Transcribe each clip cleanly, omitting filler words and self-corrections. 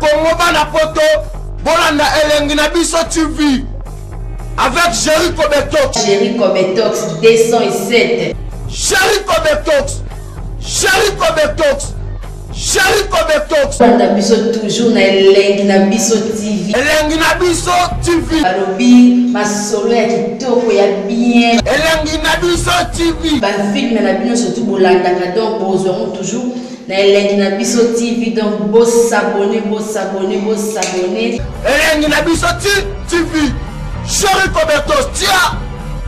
Congo, bana poto, bolanda Elengi na biso TV avec Jerry Kobetox. Jerry Kobetox 207. Jerry Kobetox. Jerry Kobetox. Jerry Kobetox. Bolanda biso toujours na Elengi na biso TV. Elengi na biso TV. Balobi masolo ya kitoko ya bien. Elengi na biso TV. Ba film na bino surtout bolandaka, donc bozwa yango toujours na Elengi na biso TV. Donc bosabone, bosabone, bosabone. Elengi na biso TV. Jerry Kobetox tia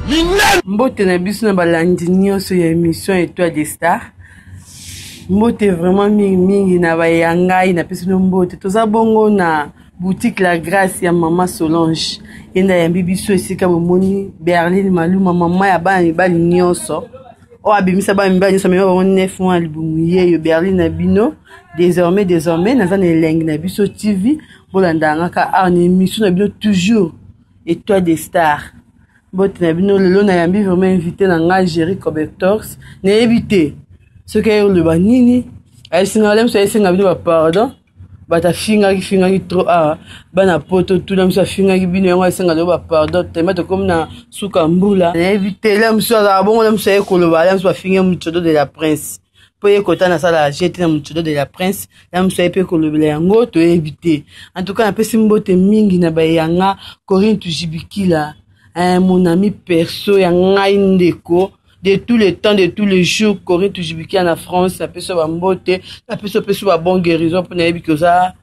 minene. Mbote na biso na balandi nyonso ya émission Étoile des Stars. Mbote vraiment mingi mingi na baya ngai, napesi bino mbote. Toza bongo na boutique La Grâce ya Mama Solange. Ye nde ayambi biso esika bomoni Berline Maluma, mama ya bana mibali nyonso. Oyo abimisa bana mibali nyonso, amema bango 9 mois ya libumu yeyo Berline na bino. Désormais naza na Elengi na biso TV. Bolanda nga ka awa na émission na bino toujours Étoile des Stars. Mbote na bino, lelo nayambi vraiment invité na ngai Jerry Kobetox. Nayebi te soki aye koloba nini, ayesinga la miso, ayesenga bino ba pardon. Bato afingaki fingaki trop awa bana poto tuna miso afingaki bino, yango ayesenga lelo ba pardon. Tema tokomi na suka mbula, nayebi te la miso azalaka bongo, la miso aye koloba, la miso afingi Muchodo de la Prince mpo ye kota nasala jete na Muchodo de la Prince, la miso aye mpe kolobela yango, toyebi te. En tout cas napesi mbote mingi na bayanga Corinne Tujibikila, mon ami perso ya ngai ndeko de tous les temps, de tous les jours. Corinne Tujibikila na France, napesi ba mbote, napesi opesi ba bon guérison mpo nayebi ke oza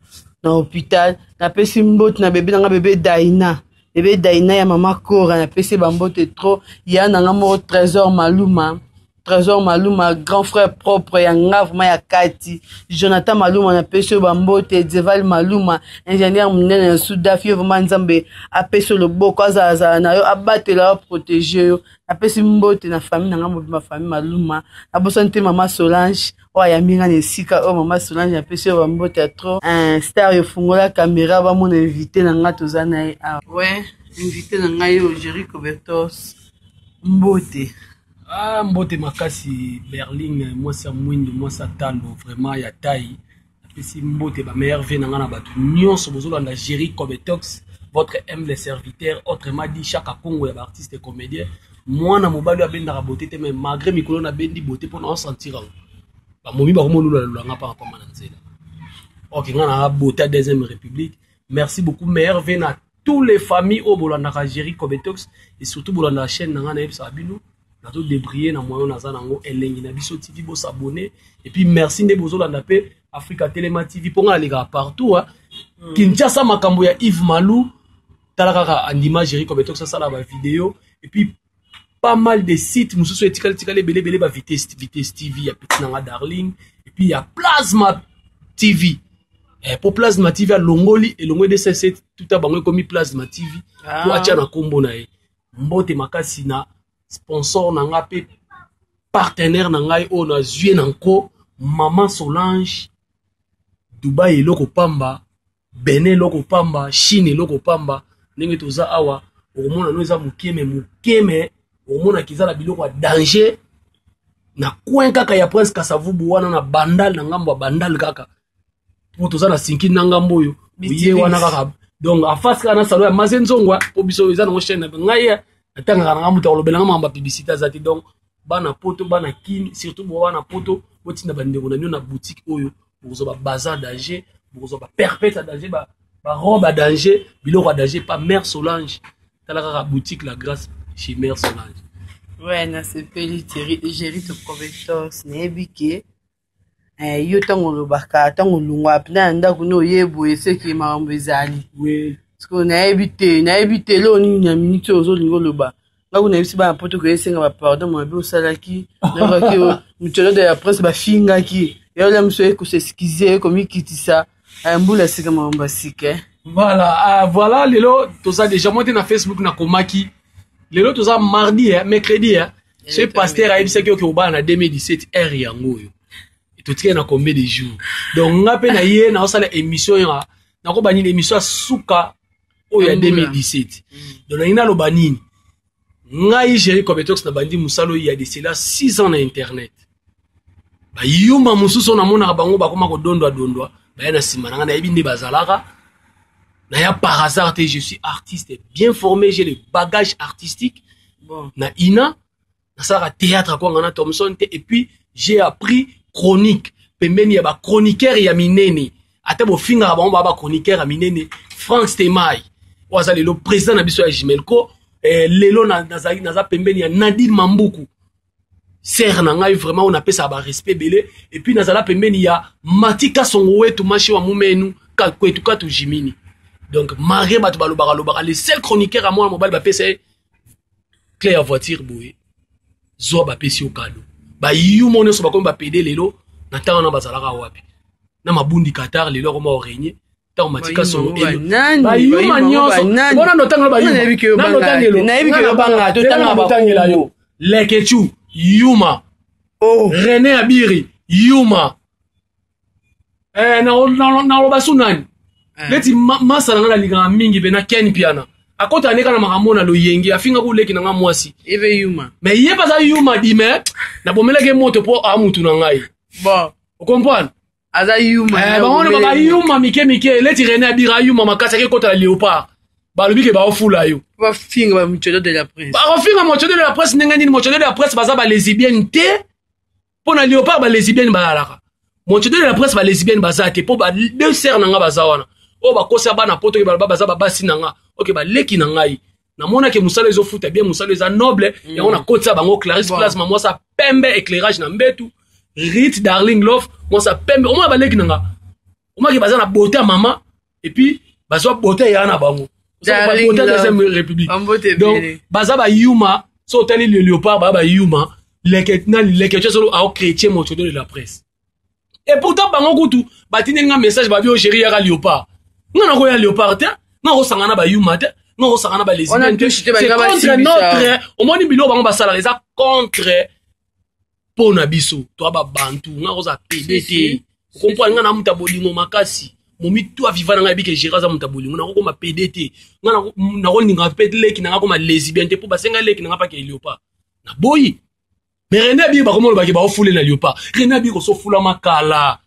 na hôpital. Napesi mbote na bebe nanga, bebe Daina, bebe Daina ya mama Cora, napesi ba mbote trop. Ya nanga moko Trésor Maluma, Trésor Maluma, grand frère propre ya nga vraiment ya kati. Jonathan Maluma, napesi yo bambote. Dzeval Maluma, ingénieur monene na Sudaf, yo vraiment Nzambe apesi yo loboko, azalazala na yo, abatela yo, protéger yo. Napesi mbote na famille na nga mobimba, famille Maluma. Nabosani te mama Solange oyo ayambi nga na esika oyo. Mama Solange, napesi yo bambote ya trop. Star efungola caméra, bamona invité na nga toza na ye awa. Ouais, invité na ngai oyo Jerry Kobetox, mbote. Ah, mbote makasi Berlin, mwasi ya mwindu, mwasi ya talo vraiment ya tai. Napesi mbote ba meilleur vie na nga na bato nyonso bozolanda Jerry Kobetox, votre humble serviteur, autrement dit Chaka Congo ya ba artiste et comédien. Mwana mobali oyo abendaka beauté te, mais malgré mikolo na bendi beauté mpo na osentir yango. Bamomi bakomolula lula nga pamba pamba na nzela. Ok, nga na beauté ya deuxième république. Merci beaucoup meilleur vie na tous les familles oyo bolandaka Jerry Kobetox et surtout bolandaka chaîne na nga na yebisaka bino nazo débriller na moyen naza nango Elengi na biso TV, bo s'abonner. Et puis merci nde bozolanda pe Africa Telema TV mpo nga nalekaka partout, hein. Kinshasa makambo ya Yves Malou, tala kaka andima Jerry Kobetox asala ba vidéo et puis pas mal de sites mosusu etikali tikali ebele ebele, ba Vitesse, Vitesse TV ya petit nanga Darling, et puis ya Plasma TV. Po Plasma TV alongoli elongo DCC tuta bango ekomi Plasma TV. Po atia na kombo na ye. Mbote makasi na sponsor na nga pe partenaire na ngai oyo nazwi na nko, Maman Solange Dubai eloko pamba, Benin eloko pamba, Chine eloko pamba. Ndenge toza awa okomona no eza moke me moke me okomona kiza na biloko ya danger na coin kaka ya Prince Kasavubu wana na Bandal, na ngambo ya Bandal kaka po toza na sinki na ngambo oyo ye wana kaka, donc en face kaka na salon ya Maze Nzongwa. Po biso eza nango chaîne na ngai, natangaka na ngai, moto akolobela nga makambo ya publicité aza te. Donc bana poto, bana Kini, surtout bo bana poto, botinda bandeko na bino na boutique oyo, bokozwa ba bazar danger, bokozwa ba perpète ya danger, ba robe ya danger, biloko ya danger pa Mère Solange. Tala kaka boutique La Grâce chez Mère Solange. Ouais, nasepeli Jerry Kobetox, nayebi ke yo ntango olobaka, ntango olongwa mpenza na ndako no oyeboye seke makambo ezali. Parce que nayebi te eloko nini na minute oyo ozolinga oloba. Nga kuna nayebisi bana poto koyesenga ba pardon mabe osalaki, nayokaki Muchodo de la Presse bafingaki yola miso, ye kos'excuser, ye komikitisa. Mbula sika, makambo ya sika. Voilà, voilà, lelo toza déjà moi te na Facebook nakomaki lelo toza mardi, eh, mercredi, eh. Ce pasteur ayebisaki oke obala na 2017 heure yango oyo totikali na combien de jours? Donc nga mpe na ye naosala émission ya nakoba nini, émission ya suka oyo ya 2017. Donc nangi naloba nini, ngai Jerry Kobetox na bandi mosala oyo ya de cela 6 ans na internet. Bayuma mosusu oyo namonaka bango bakoma kodondwa dondwa. Baya na nsima na ngai, nayebi nde bazalaka. Naya par hasard te, je suis artiste bien formé, j'ai le bagage artistique. Bon. Na ina nasalaka théâtre akwanga na Thomson te, et puis j'ai appris chronique pembeni ya bachroniqueur ya minene. Ata bofingaka bango baa bachroniqueur ya minene. Frank Stemay oyo aza lelo président na biso ya Jimelco, lelo naza pembeni ya Nadine Mambuku, sere na ngai vraiment, oyo napesaka barespect ebele. Et puis nazala pembeni ya Matika Songo wetu mashi wa mumenu kwetu katu jimini. Donc malgré bato balobaka lobaka, le seul chroniqueur ya mwana mobali bapesa ye clé ya voiture boye, zwa, bapesi yo kado. Bayuma nyonso bakomi bapede lelo, na ntango wana bazalaka wapi? Na mabundi Qatar lelo akoma orenie ntango Matika Songo, bayuma nyonso bona notangela bayumanotangela yo. Lekechu yuma, oh. René Abiri yuma, naloba su nani? Neti masa na ngai nalingaka mingi mpe na Ken Piana, akota ndeka na makambo na loyenge, afinga kuleki na nga mwasi. Eve yuma. Mais ye mpe aza yuma di, me nabomelaki moto mpo amutu na ngai. Bon. Ocomprendre? Aza yuma. Bango wana bayuma mike mike. Leti René Abira ayuma makasi, ake kota na Léopard, balobi ke baofula yo. Bafinga bamochodo de la presse. Bakofinga mochodo de la presse ndenge nini? Mochodo de la presse baza balesbienne te. Mpo na Léopard balesbienne bazalaka, mochodo de la presse balesbienne baza te. Mpo ba deux sœurs na nga baza wana oyo bakosa bana poto, oyo baloba baza babasi na nga, oke baleki na ngai. Namonaki mosala ezofuta bien, mosala eza noble, yango nakotisa bango. Clarisse Plasma, mwasi pembe, éclairage na mbetu. Rit Darling Love, mwasi pembe. Omona baleki na nga, omaki baza na beauté ya mama, et puis bazwa beauté ya na bango, beauté deuxième république. Donc baza bayuma. So otali le Léopard, baa bayuma. Leke nani, leke tio solo ao chrétien, moto de la presse. Et pourtant bango kutu batindeli nga message, babi: "O chéri, yaka Léopard." Nga nakoya Léopard te, nga kosanga na bayuma te, nga kosanga na balesbienne te. C'est contre notre, omoni biloko bango basalaka eza contre mpo na biso toa babantu. Nga kozala pede te, okomprendre? Nga na moto ya bolingo makasi, momi to aviva na ngai yebi ke géri aza moto ya bolingo. Nakokoma pede te, nga nakolinga mpe leki na nga koma lesbienne te, mpo basenga leki na nga mpaka Léopard, naboyi. Mais René Abiri, bakoma olobaki baofule na Léopard. René Abiri kosofula makala,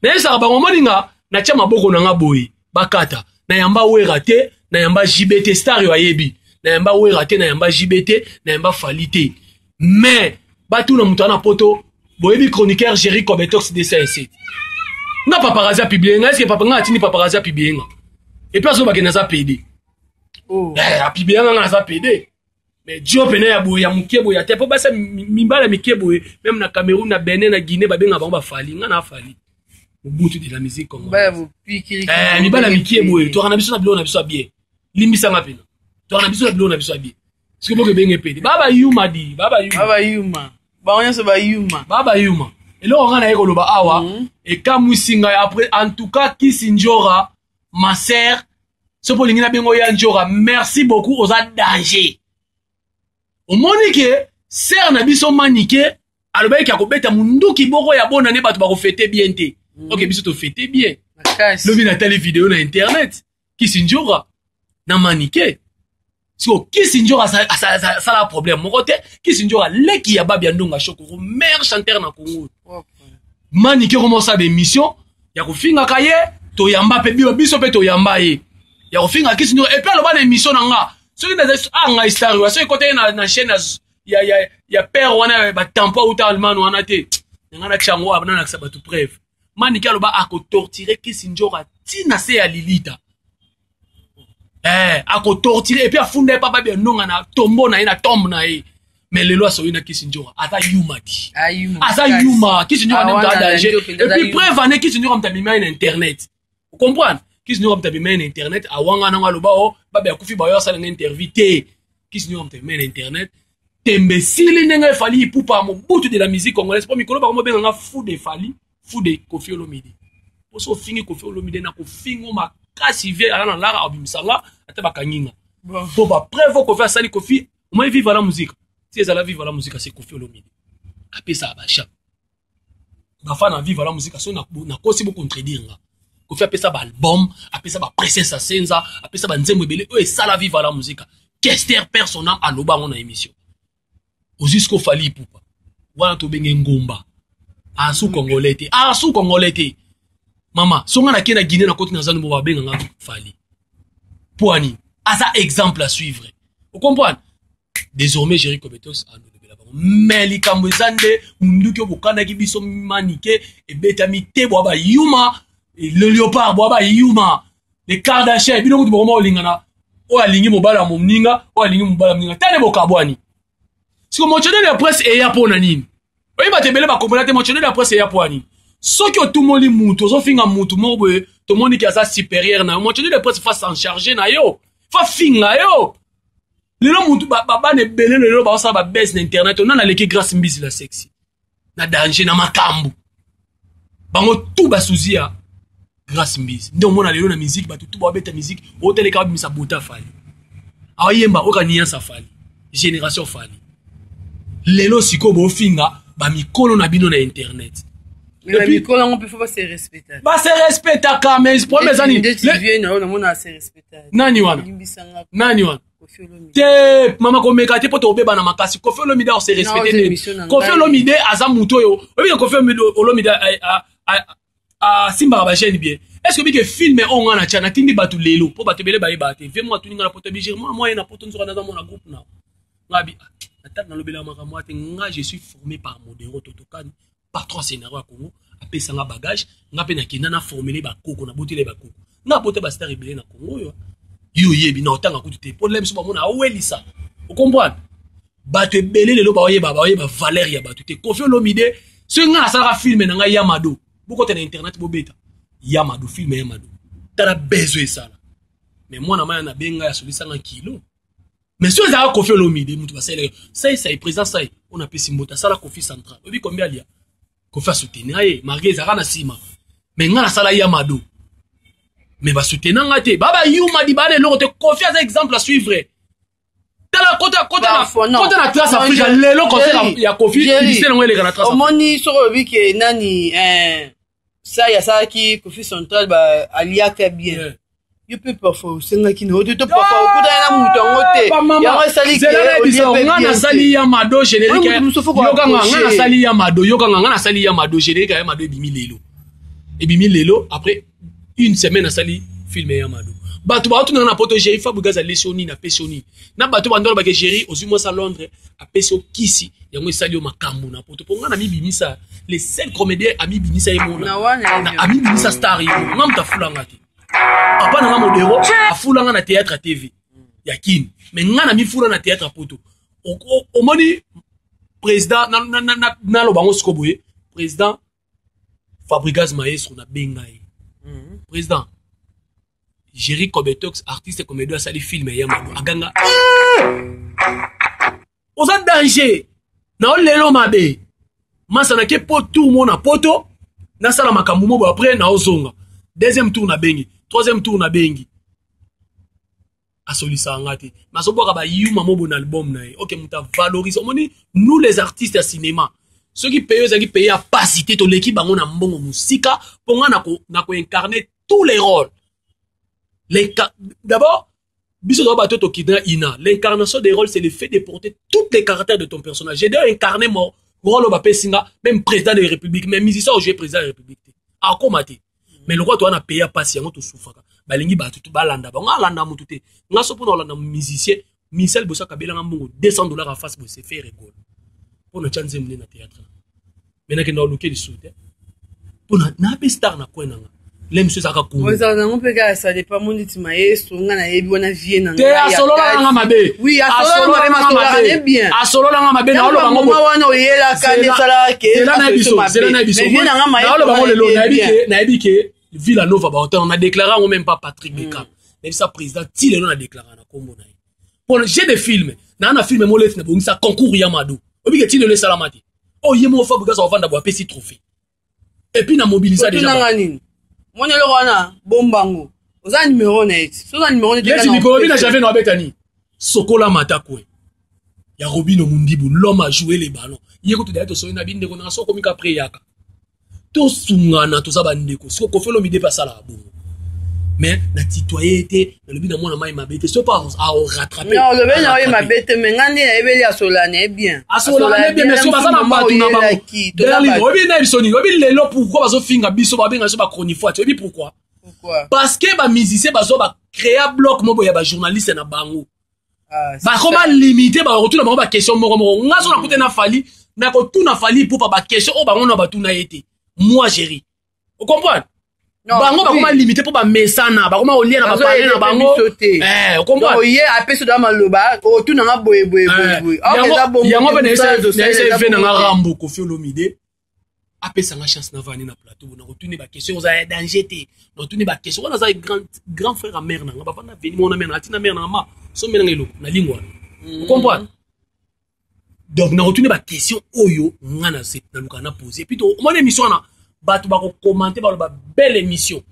nayebisaka bango, moninga natia maboko na nga boye, bakata. Nayamba Wera te, nayamba JB te. Star oyo ayebi, nayamba Wera te, nayamba JB te, nayamba Fally te. Mais batuna moto wana poto, boyebi chroniqueur Géri Cobetox 207 nga, paparazzi apublie nga. Eske papa nga atindi paparazzi apublie nga? Et puis azobake naza pd. Oh. Apublie nga, nga naza pd. Mais dio pene ya boye ya moke boye ya te, mpo basi mibala mike boye, même na Cameroun, na Benin, na Guinée, babengaka bango bafali. Nga na afali Mobutu de la musique congolaise. Mibala mike boye, twaka na biso na biloko na biso ya bien. Limbisanga pena, twaka na biso na biloko na biso ya bien. Soki boko ebenge pede, baa bayuma di, baa bayuma. Bayuma bango nyonso, bayuma. Baa bayuma. Eloko nga naye koloba awa, ekamwisi ngai après. En tout cas, Kisi Njora, ma sœur, soki olingi nabengo ya Njora, merci beaucoup, oza danger. Omoni ke sœur na biso Manike alobaki akobeta munduki boko ya bonane, bato bakofete bien te. Ok, biso tofete bien. Lobi natali video na internet, Kisi Njora na Manike. Siko Kisi Njora asala problème moko te. Kisi Njora leki ya Babia Ndonga Shokoro, meilleur chanteur na Congo. Manike komosala baémission ya kofingaka ye, toyamba mpe biso mpe toyamba ye ya kofinga Kisi Njora. Et puis aloba na émission na nga, soki nazali ah ngai star oyo, soki ekota ye na chaîne ya père wana, batampo auta Allemagne wana te, na ngai natia yango awa, nalakisa bato preuve. Manike aloba akotortire Kisi Njora ntina se ya lilita, akotortire. Et puis afunda ye papa Babia Ndonga na tombo na ye, na tombe na ye. Mais lelo asoyi na Kisi Njora, aza yuma di, aza yuma. Kisi Njora nde moto aza danger. Et puis preuve ane, Kisi Njora moto abima ye na internet, ocomprendre? Kisi Njora moto abima ye na internet, awanga nango, aloba o Babe akufi, bayo asalanga interview te. Kisi Njora moto abima ye na internet. Tembe esili ndenge Fally Ipupa, Mobutu de la musique congolaise. Mpo mikolo bango bobenganga fou de Fally, fou de Koffi Olomide. Mpo so ofingi Koffi Olomide, na kofingo makasi, vie aza na lara, abimisanga ata bakangi nga. Mpo bapreuve Koffi asali, Koffi omoni Viva la Musique ti ezala Viva la Musique, ase Koffi Olomide apesaka bachat bafa na Viva la Musique. So nakosi, bocontredire nga. Koffi apesa baalbum, apesa bapresence, asenza, apesa banzembo ebele oyo esala Viva la Musique. Kester personnam aloba yango na émission. Ozwi siko Fally Ipupa wana, tobenge ngomba asu congolais te, asu congolais te. Mama, songa na ke na Guinée na koti na zanu bo babenga nga Fally. Mpo ani aza exemple à suivre. O comprendre? Désormais Jerry Kobetos alobela bango. Mais likambo eza nde munduki oyo bokanaki biso manike ebetami te bwa ba yuma le léopard bwa ba yuma les Kardashian bino kutu bokoma olingana oyo alingi mobali ya moninga oyo alingi mobali ya moninga tane bokabwani. Siko motionnaire ya presse eya mpo na nini? Oyebi bato ebele bakomona te motionnaire ya presse eya mpo na nini? Soki otumoli mutu ozofinga mutu moko boye tomoni ke aza supérieur na yo, motionnaire ya presse fa s'en charger na yo, fa finga yo. Lelo mutu bana ebele lelo baosala ba buzz na internet, nani aleki Grâce Mbizi na sexy na danger na makambo bango tout basuzi ya Grâce Mbizi. Nde omona lelo na musique bato tout babeta musique oteleka babimisa bota Fally ayemba oka nuance Fally génération Fally. Lelo sikoyo bofinga bamikolo na bino na internet. Mikolo yango mpe fo base respecta. Base respectaka, mais problème eza nini? Nani wana? Nani wana? Te mama, komeka te mpo tobebana makasi. Koffi Olomide ase respecte nde. Koffi Olomide aza motu oyo oyebika. Koffi Olomide asimbaka bajeune bien. Est ce que obike film oyo nga na tia natindi bato lelo mpo bato ebele bayebaka te? Vie moko atuni nga na poto bigere mwana mwa ye na poto nzoka naza mwana groupe na nga bi natala nalobelaka makambo te. Nga je suis formé par Modero Totokani, patron scénario ya Congo, apesanga bagage. Nga mpe nakenda na formele bakoko, nabotela bakoko, nga abota bastar ebele na Congo oyo yo oyebi na otanga kutu te mpo biso bamona awelisa. Ocomprendre? Bato ebele lelo baoyeba valeur ya bato te. Koffi Olomide, soki nga nasalaka film na ngai Yamado, bokota na internet, bobeta Yamado, film Yamado, tala bezo esala. Mais mwana maya nabenga asolisanga kilo, mais soki ezalaka Koffi Olomide moto basalelaka sai sai, président sai oyo napesi mbote asala Koffi Central, oyebi combien alia? Koffi asoutenir ye malgré ezalaka na nsima. Mais nga nasala Yamado, mais basoutenir nga te, baba yuma di bana eloko te. Koffi aza exemple à suivre. Tala kota kota na kota na Trace Afrique lelo, concert ya Koffi, publicité nango eleka na Trace. Omoni soki olobi ke nani sai asalaki Koffi Central, aliaka bien. Yo mpe parfois osengaki na yo te, to parfois okutani na moto yango te, yango esali. Nga nasali ya Mado générique, yokanga nga nasali ya Mado, yokanga nga nasali ya Mado générique ya Mado ebimi lelo, ebimi lelo. Après une semaine nasali film ya Mado. Bato baotunanga na poto: Géri, Fabregas alesi yo nini? Apesi yo nini? Na bato bandola bake: Géri, ozwi mwasi ya Londres, apesi yo kisi, yango esali yo makambo na poto. Mpo nga na mibimisa, le seul comédien amibimisa ye mona, amibimisa star ye moko. Nga moto afulanga te, papa na nga Modero afulanga na théâtre ya TV ya Kini, mais nga na mifula na théâtre ya poto. Omoni président, naloba ngo siko boye, président Fabregas maestro, nabenga ye: président Jerry Cobetox, artiste comédien, asali film ya Mado, aganga: oza danger na yo lelo mabe masa nake po tour mo na poto nasala makambo mo boye. Après naozonga deuxième tour, nabengi troisième tour, nabengi, asolisaka nga te. Mais azobwaka bayuma mo boye na album na ye. Ok, moto avalorise. Omoni, nous les artistes ya cinéma, soki pays ezalaki pays ya pasi te, toleki bango na mbongo mosika. Mpo nga na koincarne tous les rôles. D'abord biso toza bato tokidna ina. L'incarnation des rôles, c'est le fait de porter toutes les caractères de ton personnage. J'ai d'ailleurs incarné mon rôle oyo bapesi nga, même président de la République. Mais musicien ojouer président de la République te, akoma te. Mais lokola toza na pays ya pasi, yango tosufaka. Balingi bato balanda bango, alanda motu te. Nga so mpona kolanda musicien, musicien liboso akabelanga mbongo 200 $ a face boye, c'est fait rigole mpona tia nzembo nde na théâtre. Mais nakenda oluke lisusu te mpona nabe star na coin nanga le mosusu ezalaka Kongo. Ezalaka nango mpe kaka, ça dépend. Mo neti maestro, nga nayebi wana vie na te. Asololaka nga mabe. Oui, asololaka mabe, bien. Asololanga mabe, naoloba ngo. Wana oyelaka nde esalaka ke Zela na biso, zela na biso. Vie na nga. Naoloba ngo lelo, nayebi ke Villa Nova baotanga na déclaré yango, même pas Patrick Beckham nayebisa président ti lelo na déclaré na nkombo na ye mpona j'ai des films naa na film moleti nabongisa concours ya Mado. Obike ti lelo esalama te. Oyo ye moko Fabregas avanda bo apesi trophée et puis na mobilisa déjà. Nanga nini, moni eloko wana, bombango oza numéro na ye ti so oza numéro. Neti mikolo bina Javier na abetani sokola matakwe ya Robino Mundibu, l'homme a joué les ballons. Ye kutu daye tosoli na bindeko nanga so okomika après yaka tosungana, toza bandeko. Siko Koffi Olomide mpe asalaka bongo. Mais na tutoye te, nalobi na mwana mai mabe te, soki aorattrape. Non, olobi na ye mabe te, mais ngai nde nayebeli asola na ye bien. Asola na ye bien, mais soki baza na bato na bango. Berlin, oyebi na biso nini? Oyebi lelo pourquoi bazofinga biso, babenga biso ba chronifuati, oyebi pourquoi? Pourquoi? Parce que ba musiciens bazo ba créer bloc moko ya ba journaliste na bango. Ah, bakoma limite, bakotuna bango baquestion moko moko. Nga so nakute na Fally, nakotuna Fally Ipupa baquestion oyo bango na batuna ye te. Moi Géri, ocomprendre? Bango bakoma limite mpo bamesana, bakoma kolia na bapale na bango. Ocomprendre? Ye apesi oda maloba, otunanga boye boye boye boye. Yango mpe nayesa ve nanga Rambo Koffi Olomide apesanga chance navandi na plateau, nakotuni baquestion oza ya danger te, nakotuni baquestion wana. Aza grand, grand frère ya mare nanga, bavanda veni mona mare nanga, atina mare nanga ma sombelanga eloko na lingwa wana. Ocomprendre? Donc nakotuni baquestion oyo nga naluka na pose. Et puis omoni émission wana, bato bakokomante, baloba belle émission.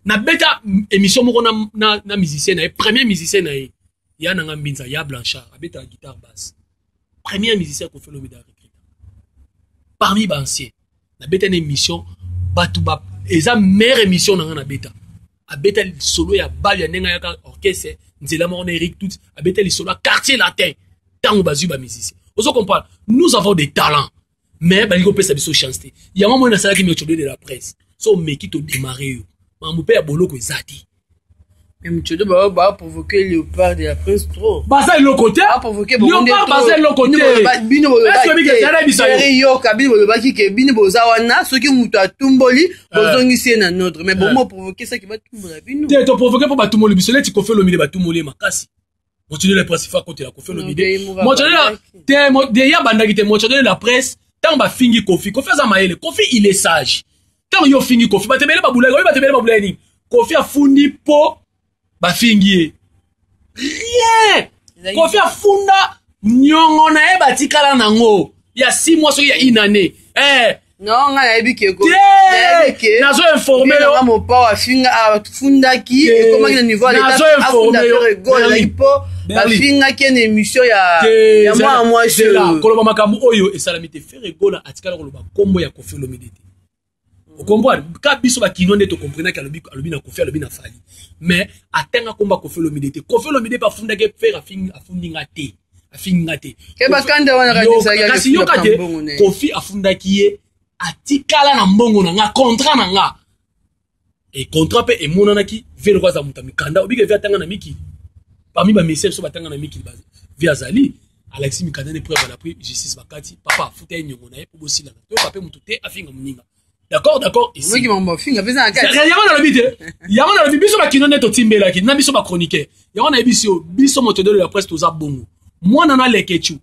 Nabeta émission moko na musicien na ye, premier musicien na ye, ya nanga Mbinza ya Blanchard, abetaka guitare basse, premier musicien Koffi Olomide arecruta parmi baancien. Nabeta na émission, bato ba eza meilleure émission na nga nabeta. Abeta lisolo ya balle ya ndenge ayaka orchestre nzela moko na Eric Tout, abeta lisolo ya Quartier Latin ntango bazwi bamusicien. Ozo comprendre? Nous avons des talents, mais balingi kopesa biso chance te. Yango moi nasalaki Métro de la Presse, so omeki todémarre yo, makambo mpe ya boloko eza te. Mais Mchodo ba provoquer Léopard de la Presse trop. Baza eloko te. Ba provoquer. Léopard baza eloko te. Bino bolobaki yoka, bino bolobaki ke bino boza wana, soki moto atumboli, bozongisi ye na notre, mais bomo provoquer saki batumbola bino. Te, toprovoquer mpo batumboli biso neti Koffi Olomide, batumboli ye makasi. Moto de la Presse fa kotela Koffi Olomide, moto de la te ya bandaki te. Moto de la Presse, ntango bafingi Koffi, Koffi aza mayele, Koffi il est sage. Ntango yo ofingi Koffi, bato ebele babulaki, oyo bato ebele babulaki nini? Koffi afundi mpo bafingi ye, rien. Koffi afunda nyongo na ye, batikala nango ya 6 mois, soki ya une année, eh. Non, nga nayebi ke te, nazo informe yo. Mopao afinga, afundaki, ekomaki na niveau nazo informe yo. Mpo bafingaki na émission ya mwana mwasi. Koloba makambo oyo esalami te. Ferre Gola atikala koloba nkombo ya Koffi Olomide te, okomprendre? Ka biso bakino nde tokomprenaki, alobi, alobi na Koffi, alobi na Fally, mais atanga komba Koffi Olomide te. Koffi Olomide mpe afundaki Ferre, afundi nga te, afingi nga te. Kasi yoka te, Koffi afundaki ye, atikala na mbongo na nga, contrat na nga e contrat mpe emonanaki. Ve loko aza moto ya mikanda, obike ve atanga na mikili, parmi baministère biso batanga na mikili, ve azali, alakisi mikanda ne preuve à l'appui, justice bakati papa afuta ye niongo na ye mpo bosilana. Toyoka mpe motu te afinga moninga. D'accord, d'accord. Yango nalobi te, yango nalobi biso bakino nde totimbelaki na biso bachroniqueur. Yango nayebi yo, biso moto de la presse toza bongo. Mwana na lekechu,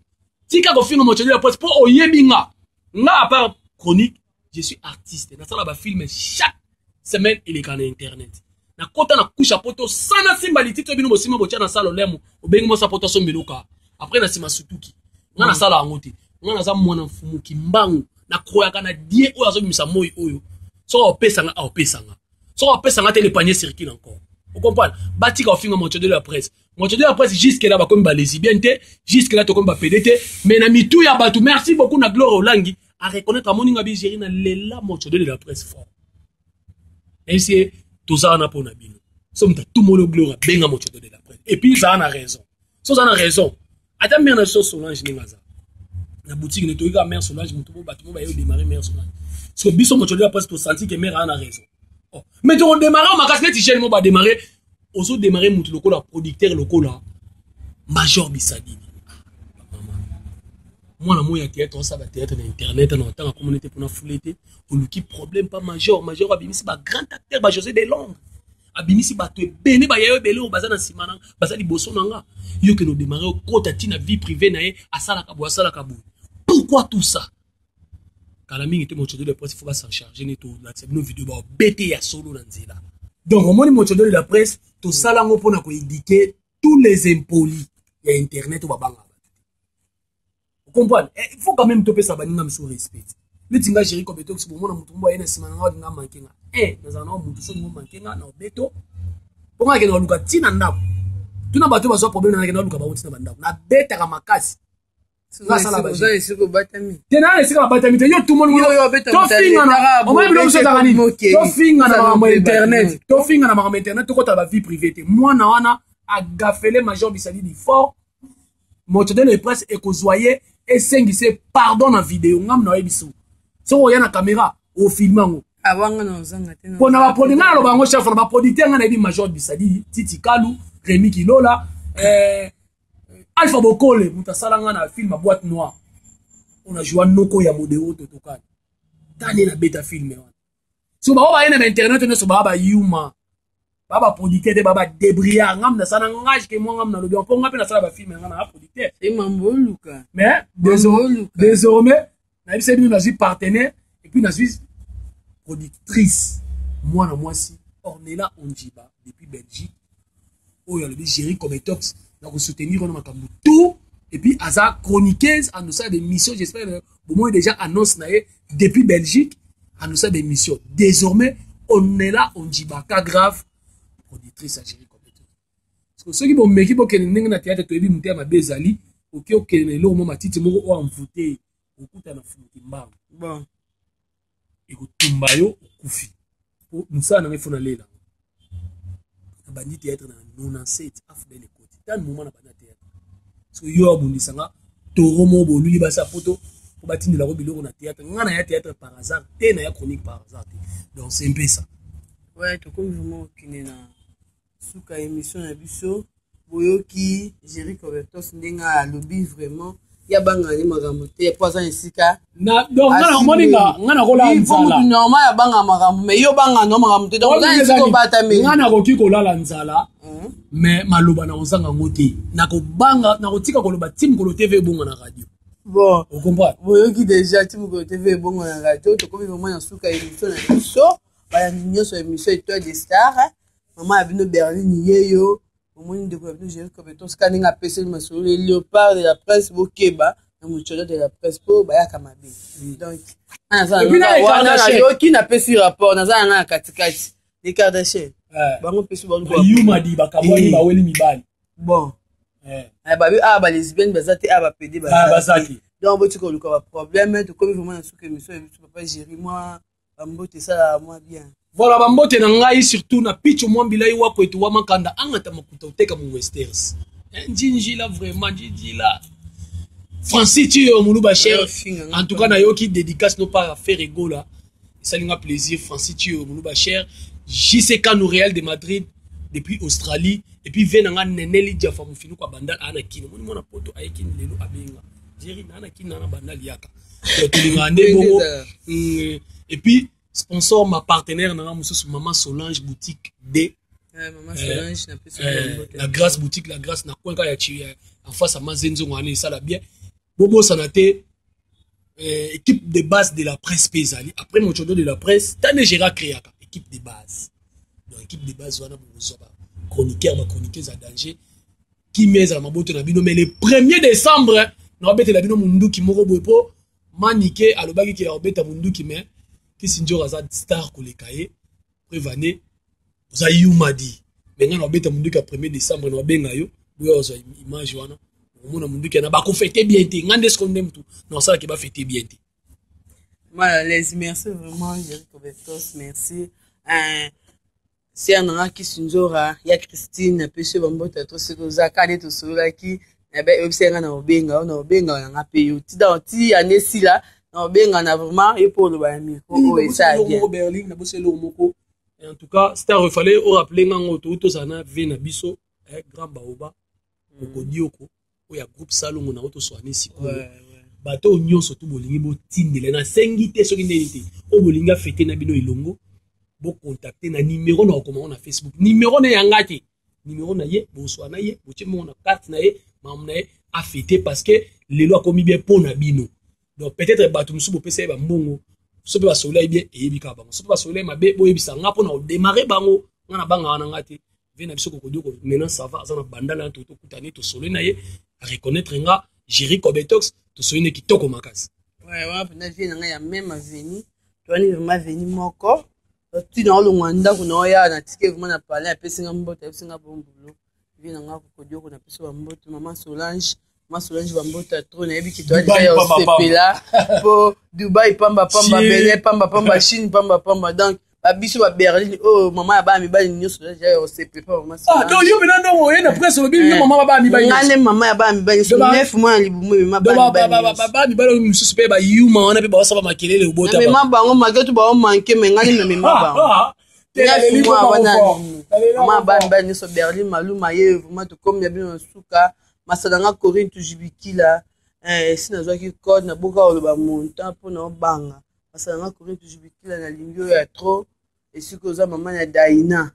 tika kofinga moto de la presse mpo oyebi nga. Nga à part chronique, je suis artiste, nasala bafilm chaque semaine, eleka na internet. Nakota na kusha poto sana, simba lititi bino bosima botya na sala olemo, obengi mosa poto asombeloka après na nsima sutuki. Nga nasala yango te. Nga naza mwana mfumu Kimbangu, nakroyaka na die oyo azobimisa moi oyo. Soki aopesanga, aopesanga, soki aopesanga te, le panier circule encore, ocomprendre? Batika ofinga moto de la presse. Moto de la presse, jusque là bakomi balesbienne te, jusque là tokomi bapede te, mais na mitu ya bato. Merci beaucoup na Gloire Olangi a reconnaître, amoni nga bigéri na lela moto de la presse fort. Ese toza wana mpo na bino. So moto atumoli, Gloire abenga moto de la presse, et puis ezala na raison. So oza na raison, ata mare na biso Solange ndenge aza na boutique ne, toyika mare Solange, moto bo bato mo baye odémarre mare Solange, parce que biso moto de la presse tosenti ke mare aza na raison. Oh. Mais tokodémarre makasi neti jeune mo badémarre, ozodémarre motu lokola producteur, lokola Major Bisadidi. Mwana moi ya théâtre, osala théâtre na internet na otanga komona te mpona fule te, oluki problème pa Major. Major abimisi bagrand acteur, ba José de Londres, abimisi bato ebele, bayayo ebele oyo baza na nsima na, baza liboso na nga. Yo kende odémarre, okota ntina vie privée na ye, asalaka boye, asalaka boye. Pourquoi tout ça? Kala mingi te, moto de la presse, faut bas'en charger ne tolakisa bino video baobete ya solo na nzela. Donc omoni, moto de la presse tosala yango mpona koéduquer tous les impolis ya internet oyo babangaka bato te. Comprendre, il faut quand même topesa baninga mosusu respect. Neti nga Géri Kobetox, bomona motu mbo aye na nsima na nga, olinga manke nga, e nazala na motu, soki ngo manke nga na obeto mpo nga nakende koluka ntina ndako, tuna bato bazwa problème na, nakende koluka bango ntina bandako, nabetaka makasi. Nasala te, naa na esika babatami te. Yo tumoni, omoni bilo biso ezalaka nini? Tofinga na makambo ya internet, tofinga na makambo ya internet, tokota ba vie privée te. Mwana wana agafele major Bisadidi fort. Moto de la presse ekozwa ye, esengise pardon na video. Ngambu na oyebi so soki oya na caméra, ofilme yango mpona baproduit. Ngai naloba yango, chef na baproducteur, ngai nayebi major Bisadidi, Titi Kalu, Remi Kilola, Alpha Bokole, moto asala ngai na film ya Boîte Noire. On a joua noko ya Modero Totokani tani nabeta film wana. So bao baye na bainternet nyonso, baa bayuma, baa baproducteur te, baa badébrouillard. Ngam nasala ngage ke mwa ngam nalobi mpo nga mpe nasala bafilm ya nga na producteur. Mais désormais nayebisa bino, nazwi partenaire et puis nazwi productrice, mwana mwasi Ornella Onjiba depuis Belgique, oyo alobi Géri Cometox na kosoutenir wana makambo tout. Et puis aza chroniqueuse, anosala d'émission. J'espère bomoi déjà annonce na ye depuis Belgique, anosala d'émission. Désormais Ornella Onjiba ka grave productrice ya Géri Cometox. Parce que soki bomeki bokende ndenge na théâtre, toyebi moto ya mabe ezali. Oki okende na eloko mo matiti moko oyo amvute, okuta na fumuki mbango. Bon. Ekotumba yo, okufi. Po mosala nanga efo nalela. Nabandi théâtre na 97, AFDL ekoti tani moma na banda théâtre. Soki yo abundisanga toro moko boluli basi ya poto po batindelako biloko na théâtre, nga na ya théâtre par hasard te, na ya chronique par hasard te. Donc c'est un peu ça. Ouais, tokomi vraiment okende na suka émission na biso. Boyoki Géri Cobertos ndenge alobi, vraiment ya bangana ni makambo te, po aza na esika. Donc nga namoni nga nakolala nzala. Normal abanga makambo, mais yo banga no makambo te, donc oza na esika obatami. Nga nakoki kolala nzala, mais maloba na kozanga yango te. Nakobanga, nakotika koloba ti mokolo TV ebonga na radio. Bon. Ocomprendre? Boyoki déjà, ti mokolo TV ebongo na radio. Tokomi vraiment na suka émission na biso. Balandi nyonso ya émission Étoile de Star, mama ya bino Berline yeyo, omoni ndeko ya bino Géri Cobeton sika ndenge apeseli masolo, le léopard de la presse. Bokeba na mochodo de la presse mpo bayaka mabe. Donc nayoki, napesi rapport, naza na ngai na katikati les Kardashian, bango mpesi. Bayumadi bakabwani, baweli mibali. Bon, babi awa balesbienne baza te, awa bapédé baza te. Donc botika koluka baproblème. Tokomi vraiment na suka émission ya biso. Papa Géri, mwa bambote esalaka mwa bien. Voilà, bambote na ngai surtout na Picho Mwambilai Wakwetu wa Makanda angata makuta oteka mu Westers njinjila, vraiment njinjila. Francis Tiyo Moluba cher, en tout cas nayoki dédicace no par affaire egola, esalinga plaisir. Francis Tiyo Moluba cher, JCK no Real de Madrid depuis Australie. Et puis ve na nga Neneli Diafa Mofinuku abandal aa na Kini. Omoni mwana poto ayekini lelo, abenga Jeri naa na Kini, naa na bandal, yaka. Tolingaka nde bongo. Et puis sponsor, ma partenaire nanga mosusu, mama Solange, boutique D, la Grâce, boutique La Grâce na coin ya en face ya Mazenzongo wana, esala bien. Bobosana te, équipe de base de la presse mpe ezali après mochodo de la presse. Tane Gérard créaka équipe de base. Donc équipe de base wana, bokozwa ba chroniqueur, bachroniqueuse ya danger. Kimia ezala maboto na bino. Mais le 1er décembre naobetela bino munduki moko boye, mpo Manike alobaki ke akobeta munduki, mais Kisi Njor aza star koleka ye. Preuve ane oza yumadi, mais ngai naobeta munduki ya 1er décembre, naobenga yo, boya ozwa image wana, okomona munduki yana bakofete bien te. Ngai nde siko nde mutu naosalaki bafete bien te. Mal à l'aise. Merci vraiment, Jerry Cobertos. Merci. Sœur nanga Kisinzora ya Christine, napesi yo bambote to soki oza kaka nde tosololaki, oyebisa nga na obenga yo, na obenga nanga mpe yo ti donc ti ane esila, na obenga na vraiment ye mpo oloba ya micro oyo esala bien. Berlin, nabosi eloko moko. En tout cas star, fallait orappeler ngango to tozala na ve na biso, grand baoba okodioko oyo ya groupe Salongo na oyo toswani sikoyo. Bato oyo nyonso tu bolingi botindela, nasengi te soki ndeni te, oyo bolingi afete na bino elongo, bocontacte na numero na okoma ngo na Facebook. Numero na yanga te, numero na ye, boswa na ye, botie mongo na carte na ye, makambo na ye afete, parce que lelo akomi bien mpo na bino. Donc peut-être bato mosusu bopesa ye bambongo, so mpe basolola ye bien, eyebi kaka bango. So mpe basolola ye mabe, boyebisa nga mpo na odémarre bango. Nga na bangaka na nga te. Ve na biso Kokodioko maintenant ça va, aza na bandala na tokutani, tosoli na ye, areconnaître nga Géri Cobetox, tosoli ne kitoko makasi. Wana mpenza vie na ngai ya même aveni, toyani vraiment aveni moko ntina olongwa ndako na oya na tike vraiment na palais, apesi nga mbote, apesi nga bombulo. Vie na nga Kokodioko, napesi bambote, mama Solange. Mama Solange bambota trop, nayebi ki toa deja ya osepela po Dubai pamba pamba, Belin pamba pamba, Chine pamba pamba. Donc babiso ba Berlin oyo, oh, mama ya bana mibali nyonso deja ya osepela pa mama. Ah, donc yo mena ndongo oye na presse olobi yo mama ba bana mibali. Nga nde mama ya bana mibali nyonso, 9 mois ya libumu emema bana mibali nyonso. Bana mibali mosusu mpe bayuma wana mpe baosala makelele obota. Namema bango malgré tout baomanke, me nga nde namema bango. Mama bana mibali nyonso, Berlin Maluma ye vraiment tokomi na bino na suka. Masala nga Corinne Tujibikila, esi nazwaki code naboka koloba montant mpo na obanga. Masala nga Corinne Tujibikila, nalingi oyo ya trop esika oza mama na Daina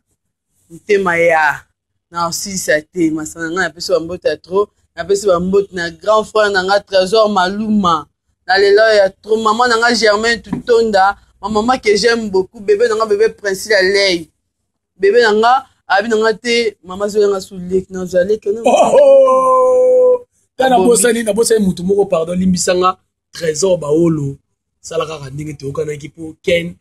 motema ya na osilisa te. Masala nga napesi bambote ya trop, napesi bambote na grand frère na nga Trésor Maluma, na lelo ya trop, mama na nga Germaine Tutonda, ma mama que j'aime beaucoup, bébé na nga bébé Princile Alei, bébé na nga abi na nga te mama zoyanga su leki nazwa leki. Ta nabosani, nabosani motu moko, pardon, limbisanga. Trésor Baolo, sala kaka ndenge toyokanaki mpo Ken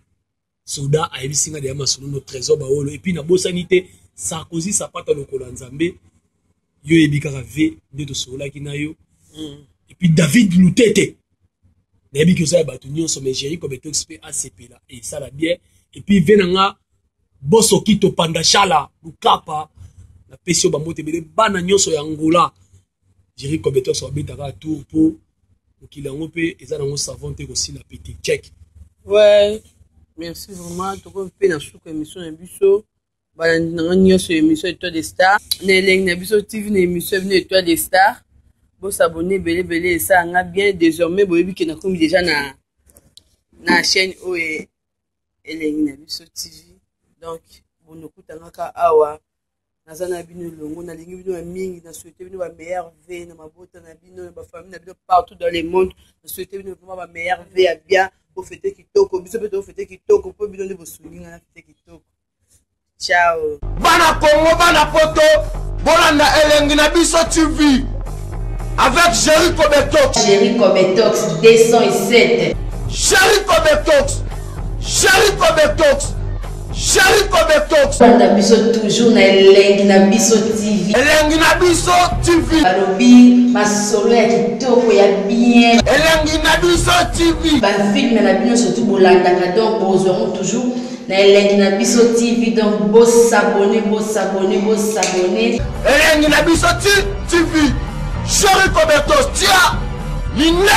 Soda ayebisi nga deya masolo no Trésor Baolo. Et puis nabosani te Sarkozy Sapata, lokolo ya Nzambe, yo oyebi kaka v nde tosololaki na yo. Et puis David Lutete, nayebi ki oza ya bato nyonso, mais Géri Kobetox mpe asepela esala bien. Et puis ve na nga Bosoki Topanda Shala Lukapa, napesi yo bambote ebele, bana nyonso ya Angola. Géri Kobetox abetaka tour mpo mokili yango mpe eza nango savon te, kosila pe te. Check. Ouais, merci vraiment. Tokomi mpe na suka émission na biso. Balandi na nga nyonso, émission Étoile de Star na Elengi na Biso TV, na émission ya bino Étoile de Star, bosabone ebele ebele, esala nga bien. Désormais boyebi ke nakomi déjà na chaîne oyo Elengi na Biso TV, donc bonokutangaka awa. Naza na bino elongo, nalingi bino ya mingi, na souhaite bino bameilleurs vœux na mabota na bino, na bafamille na bino partout dans le monde. Na souhaite bino vraiment bameilleurs vœux ya bien, bofete kitoko, biso mpe tofete kitoko mpo bino nde bosungi nga na fete kitoko. Ciao. Bana Congo, bana Poto, bolanda Elengi na Biso TV avec Jerry Kobetox. Jerry Kobetox 207. Jerry Kobetox, Jerry Kobetox, Jerry Kobetox. Bolanda biso toujours na Elengi na Biso TV. Elengi na Biso TV. Balobi masolo ya kitoko ya bien. Elengi na Biso TV. Bafilme na bino surtout bolandaka, donc bozwa yango toujours na Elengi na Biso TV. Donc bosabone, bosabone, bosabone. Elengi na Biso TV. Jerry Kobetox tia minene.